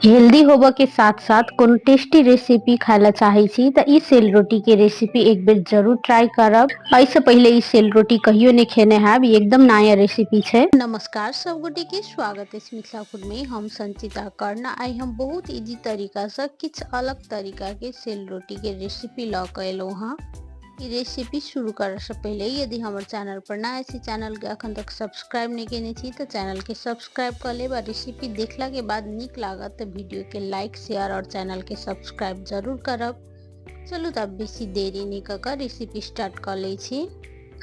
Healthy होबऽ के साथ साथ कोनो टेस्टी रेसिपी खाय ला चाहे छी तऽ ई सेल रोटी के रेसिपी एक बेर जरूर ट्राई करब। एहिसँ पहिले ई सेल रोटी कहियो नहि खेने हैब, ई एकदम नया रेसिपी छै। नमस्कार सब गोटे के स्वागत अछि मिथिला फूड में। हम संचिता कर्ण। आइ हम बहुत इजी तरीका से किछु अलग तरीका के सेल रोटी के रेसिपी लऽ के एलहुँ हँ। ई रेसिपी शुरू करऽ से पहिले यदि हमर चैनल पर नया छी, चैनल के अखन तक सब्सक्राइब नहीं केने छी तऽ चैनल के सब्सक्राइब कऽ लेब आ रेसिपी देखला के बाद नीक लागत तऽ वीडियो के लाइक, शेयर और चैनल के सब्सक्राइब जरूर करब। चलू तऽ अब बेसी देरी नहीं कऽ कऽ रेसिपी स्टार्ट कऽ लै छी।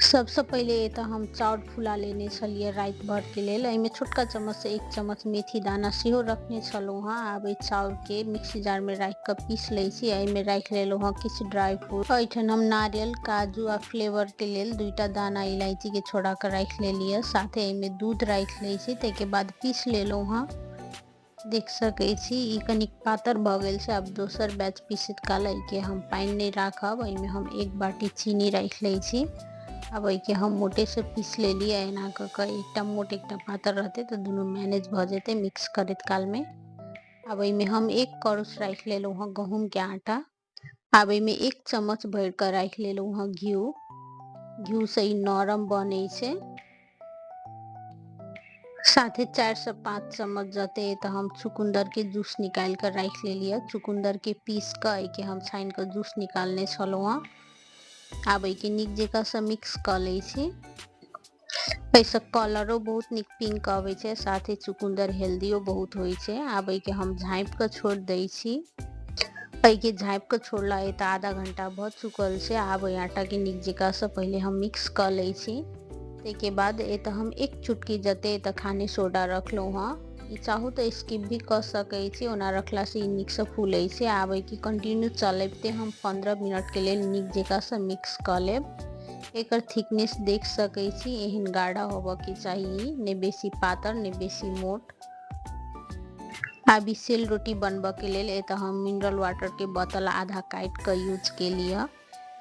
सबसँ पहिले एतऽ हम चाउर फुला लेने छलियै राति भर के लेल। एहिमे छोटका चम्मच से 1 चम्मच मेथी दाना सेहो रखने छलहुँ हँ। आब एहि चाउर के मिक्सी जार में राखि कऽ पीस लै छी। एहिमे राखि लेलहुँ हँ किछु ड्राई फ्रूट। एहिठाम हम नारियल, काजू आ फ्लेवर के लेल 2टा दाना इलायची के छोड़ा कऽ राखि लेलियै। साथे एहिमे दूध राखि लै छी। ताहिके बाद पीस लेलहुँ हँ। देख सकै छी ई कनिक पातर भऽ गेल छै। आब दोसर बैच पीसैत काल एहिके हम पानि नहि राखब। एहिमे हम 1 बाटी चीनी राखि लै छी। आब एहिके हम मोटे से पीस लेलियै। एना कऽ कऽ एकटा मोट एकटा पातर रहतै तऽ दुनू मैनेज भऽ जेतै मिक्स करैत कालमे। आब एहिमे हम 1 कड़ुस राखि लेलहुँ हँ गहूँमके आटा। आब एहिमे 1 चम्मच भरि कऽ राखि लेलहुँ हँ घिउ। घिउसँ ई नरम बनै छै। साथे 4 से 5 चम्मच जते तऽ हम चुकुंदर के जूस निकालि कऽ राखि लेलियै। चुकुंदर के पीस कऽ एहिके हम छानि कऽ जूस निकालने छलहुँ हँ। आब एहिके नीक जकाँ सँ मिक्स कऽ लै छी। एहिसँ कलरो बहुत नीक पिंक अबै छै, साथे चुकुंदर हेल्दियो बहुत होइ छै। आब एहिके हम झाँपि कऽ छोड़ि दै छी। एहिके झाँपि कऽ छोड़ला एतऽ आधा घंटा भऽ चुकल छै। आब एहि आटाके नीक जकाँ सँ पहिले हम मिक्स कऽ लै छी। ताहिके बाद एतऽ हम 1 चुटकी जते एतऽ खाने सोडा रखलहुँ हँ। ई चाहू तऽ स्किप भी कऽ सकै छी, ओना रखलासँ ई नीकसँ फूलै छै। आब एहिके कंटिन्यू चलबिते हम 15 मिनटके लेल नीक जकाँसँ मिक्स कऽ लेब। एकर थिकनेस देख सकै छी, एहन गाढ़ा होबऽके चाही, नहि बेसी पातर नहि बेसी मोट। आब ई सेल रोटी बनबऽके लेल एतऽ हम मिनरल वाटरके बोतल आधा काटि कऽ यूज केलियै।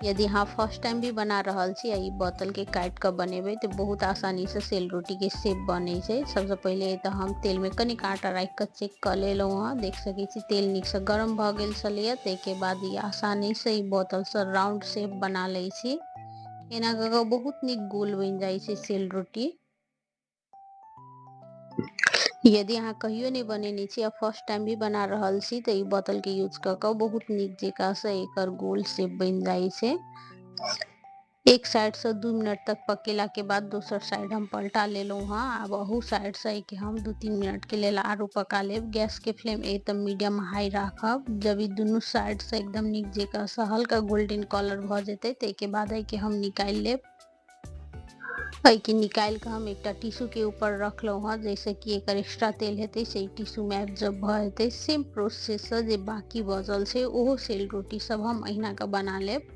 यदि अहाँ फर्स्ट टाइम भी बना रहल छी आ ई बोतलके काटि कऽ बनेबै तऽ बहुत आसानीसँ सेल रोटीके शेप बनै छै। सबसँ पहिले तऽ हम तेलमे कनिक आटा राखि कऽ चेक कऽ लेलहुँ हँ। देख सकै छी तेल नीकसँ गरम भऽ गेल छलैए। ताहिके बाद ई आसानीसँ ई बोतलसँ राउंड शेप बना लै छी। एना कऽ कऽ बहुत नीक गोल बनि जाइ छै सेल रोटी। यदि अहाँ कहियो नहि बनेने छी आ फर्स्ट टाइम भी बना रहल छी तऽ ई बोतलके यूज कऽ कऽ बहुत नीक जकाँसँ एकर गोल शेप बनि जाइ छै। एक साइडसँ 2 मिनट तक पकेलाके बाद दोसर साइड हम पलटा लेलहुँ हँ। आब अहू साइडसँ एहिके हम 2-3 मिनटके लेल आरो पका लेब। गैसके फ्लेम एकदम मीडियम हाई राखब। जब ई दुनू साइडसँ एकदम नीक जकाँसँ हल्का गोल्डन कलर भऽ जेतै ताहिके बाद एहिके हम निकालि लेब। एहिके निकालि कऽ हम एकटा टिश्यूके ऊपर रखलहुँ हँ, जाहिसँ कि एकर एक्स्ट्रा तेल हेतै से ई टिश्यूमे एब्जॉर्ब भऽ जेतै। सेम प्रोसेससँ जे बाँकी बचल छै ओहो सेल रोटी सब हम अहिना कऽ बना लेब।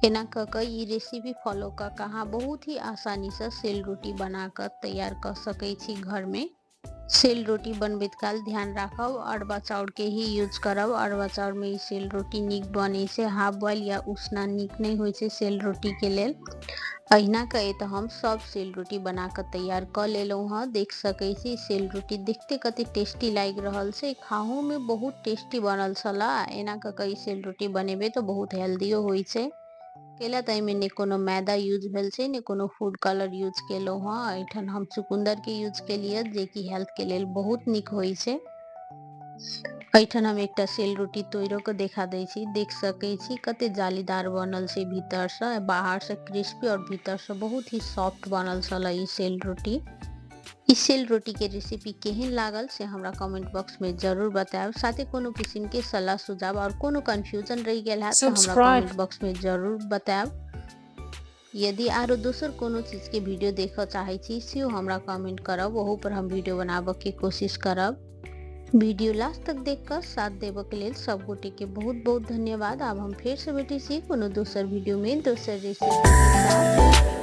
एना कऽ कऽ ई रेसिपी फॉलो कऽ कऽ अहाँ बहुत ही आसानीसँ सेल रोटी बना कऽ तैयार कऽ सकै छी घरमे। सेल रोटी बनबैत काल ध्यान राखब अरबा चाउरके ही यूज करब। अरबा चाउरमे ई सेल रोटी नीक बनै छै। हाफ बॉयल या उसना नीक नहि होइ छै सेल रोटीके लेल। अहिना कऽ एतऽ हम सब सेल रोटी बना कऽ तैयार कऽ लेलहुँ हँ। देख सकै छी सेल रोटी देखते कते टेस्टी लागि रहल छै। खाहोमे बहुत टेस्टी बनल छलए। एना कऽ कऽ ई सेल रोटी बनेबै तऽ बहुत हेल्दियो होइ छै। कैला तऽ एहिमे नहि कोनो मैदा यूज भेल छै, नहि कोनो फूड कलर यूज केलहुँ हँ। एहिठाम हम चुकुन्दरके यूज केलियै, जेकि हेल्थके लेल बहुत नीक होइ छै। एहिठाम हम एकटा सेल रोटी तोड़ियो कऽ देखा दै छी। देख सकै छी कते जालीदार बनल छै भीतरसँ, बाहरसँ क्रिस्पी और भीतरसँ बहुत ही सॉफ्ट बनल छलै ई सेल रोटी। ई सेल रोटी के रेसिपी केहन लागल से हमरा कमेंट बॉक्स में जरूर बतायब। साथे कोनो किसिम के सलाह सुझाव और कोनो कंफ्यूजन रहि गेल हैत तऽ हमरा कमेंट बॉक्स में जरूर बतायब। यदि आरो दोसर कोनो चीज के वीडियो देखऽ चाहै छी सेहो हमरा कमेंट करब, ओहू पर हम वीडियो बनाबऽ के कोशिश करब। वीडियो लास्ट तक देख कऽ साथ देबऽ के लेल सब गोटे के बहुत बहुत धन्यवाद। आब हम फेर से भेटै छी कोनो दोसर वीडियो में दोसर रेसिपी के साथ।